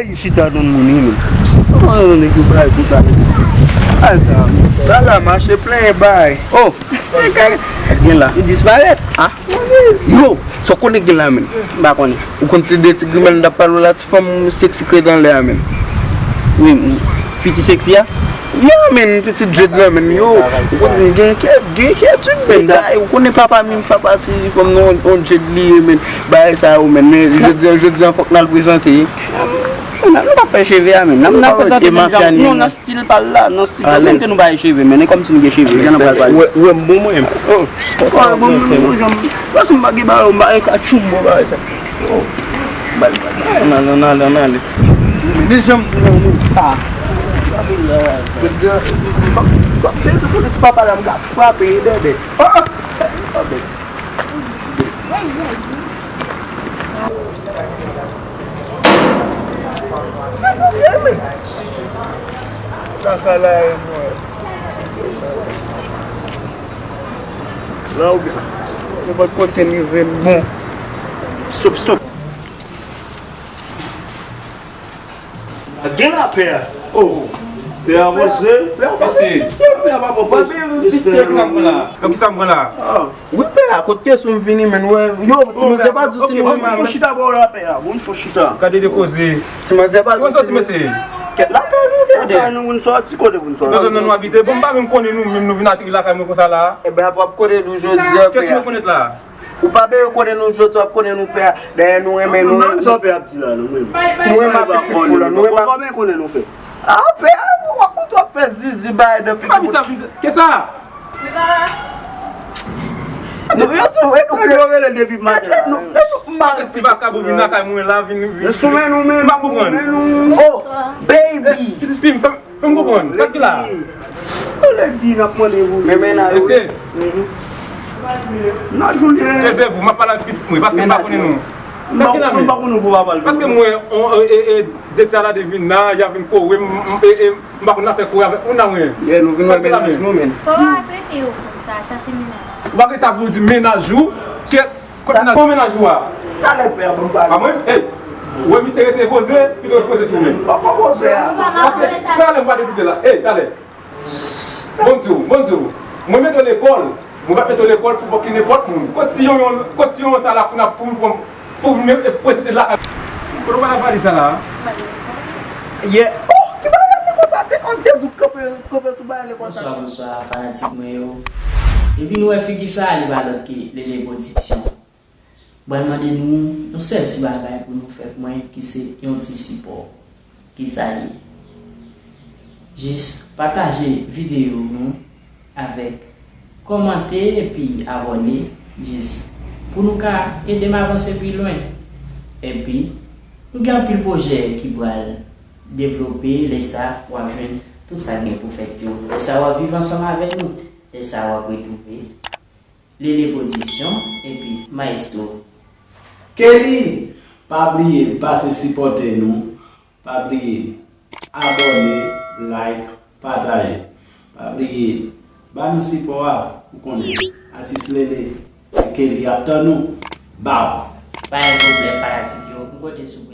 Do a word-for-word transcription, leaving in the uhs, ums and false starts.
Chita nan moun wi men. Kòman yon nèg yo bay pou sa? Ay sa. Sa la mache plen bay. Oh. Sa gen la. Li disparèt. Ah. Yo, sa w konnen gen la men. M pa konnen. Ou konn se de ti grimèl m t ap pale w la, ti fanm seksi krèt anlè a men. Wi, piti seksi a? Ya men, piti dread lan men. Yo, ou konnen gen kè, gen kè ti men. Ou konnen papa men, papa ti fanm nan on dread li ye men. Bagay sa yo men. Men jodi an, jodi an fòk n al prezante. N ap, n ap fè cheve a men. N ap, n ap prezante men jan nou nan stil pa l la, nan stil la. Menm ke nou pa gen cheve men, e kòmsi nou gen cheve. Jan n ap pral pale. Ou wè m bon mwen. Oh. Ou wè m bon mwen, bon jan. Paske m pa gen bagay, m pa gen katchou m bon bagay sa. Oh. Ann ale, ann ale, ann ale. Li janm pran nou. Ah. Kòm se sou kote ti papa la m ka frape e dèdè. Oh. Sa ka la e mwen. La ou gen. Nenpòt kote m rive m bon. Stop, stop. Gen lapè a. Oh. Pè a poze. Pè a poze. Pè a pa bon. Pè a pa bon. Kisa m pran la? Kisa m pran la? Wi pè a, kot kesyon m vini men wè. Yo, ti manzè pa di si nou renmen. Bon, fò chita bò la pè a. Bon, fò chita. Gade de koze. Ti manzè pa di si nou. Kèt lakay nou dèdè. Lakay nou moun sòti kote moun sòti. Nan zòn nan nou abite. Bon, m pa menm konnen nou, menm nou vin ateri lakay mwen konsa la. Ebyen ap ap konnen nou jodi a pè a. Kès mwen konnet la? Ou pa bezwen konnen nou jodi, w ap konnen nou pè a. Dayè nou renmen nou. Nou renmen sa pè a ap di la, nou menm. Nou renmen apeti pou la, nou renmen. Kòman konnen nou fè? Ah, pè a, w ap konn w ap fè zizi bay nan figi. Kisa? Nou, yo tou, e nou yo rele depi maten la. Nou, e nou, m pa konn ti vakabon vin lakay mwen la, vin, vin. Yo sou men nou menm. M pa konprann. Oh, baby. Pitit fi m, fè m, fè m konprann. Sa k gen la? Yo lè di n ap mande pou men mennaj ou. Mesye. Mennaj ou li ye. Teze vou, m ap pale ak pitit mwen, paske m pa konnen nou. Sa k gen la men? M pa konn nou pou pa pale. Paske mwen, on, e, e, e, de ti ala de vin la, y a vin kore m, m, e, e, M pa konn afè kouri avèk moun nan mwen. Yeah, nou vin wè mennaj nou, men. Kòman w ap rete yo konsa, sa se mennaj? Ou pa gen sa pou w di mennaj ou? Kè, kot mennaj, bon mennaj ou a? Talè pè a, bon bagay. A mwen? Ey! Ou wè misye rete poze, pito l poze tou men. Papa poze a. Paske talè m pa dekoupe la. Ey, talè. Bon di w, bon di w. Mwen mete w lekòl. Mwen pa t mete w lekòl pou bòk ki nenpòt moun. Kot ti yonyon, kot ti yonyon sa la pou n ap pou, pou, pou vin e prezante lakay. Kote w ba valiz sa la? Yè. Oh, ki bagay lekòl sa? Te konn te di w kanpe, kanpe sou bagay lekòl sa. Bonswa, bonswa, fanatik mwen yo. Epi nou wè figi sa, li pa lòt ke Lele Production. Mwen mande nou yon sèl ti bagay pou nou fè pou mwen, ki se yon ti sipò. Ki sa l ye? Jis pataje videyo nou avèk, kòmante epi abòne, jis pou nou ka ede m avanse pi lwen. Epi, nou gen anpil pwojè ki pral devlope, lè sa w ap jwenn tout sa k gen pou fèt yo. Lè sa w ap viv ansanm avèk nou, lè sa w ap retwouve Lele Production epi Maestro. Kelly, pa bliye pase sipòte nou, pa bliye abòne, like, pataje. Pa bliye ba nou sipò a, ou konnen, atis Lele, Kelly ap tann ou. Baw! Pa gen pwoblèm, fanatik yo, m konte sou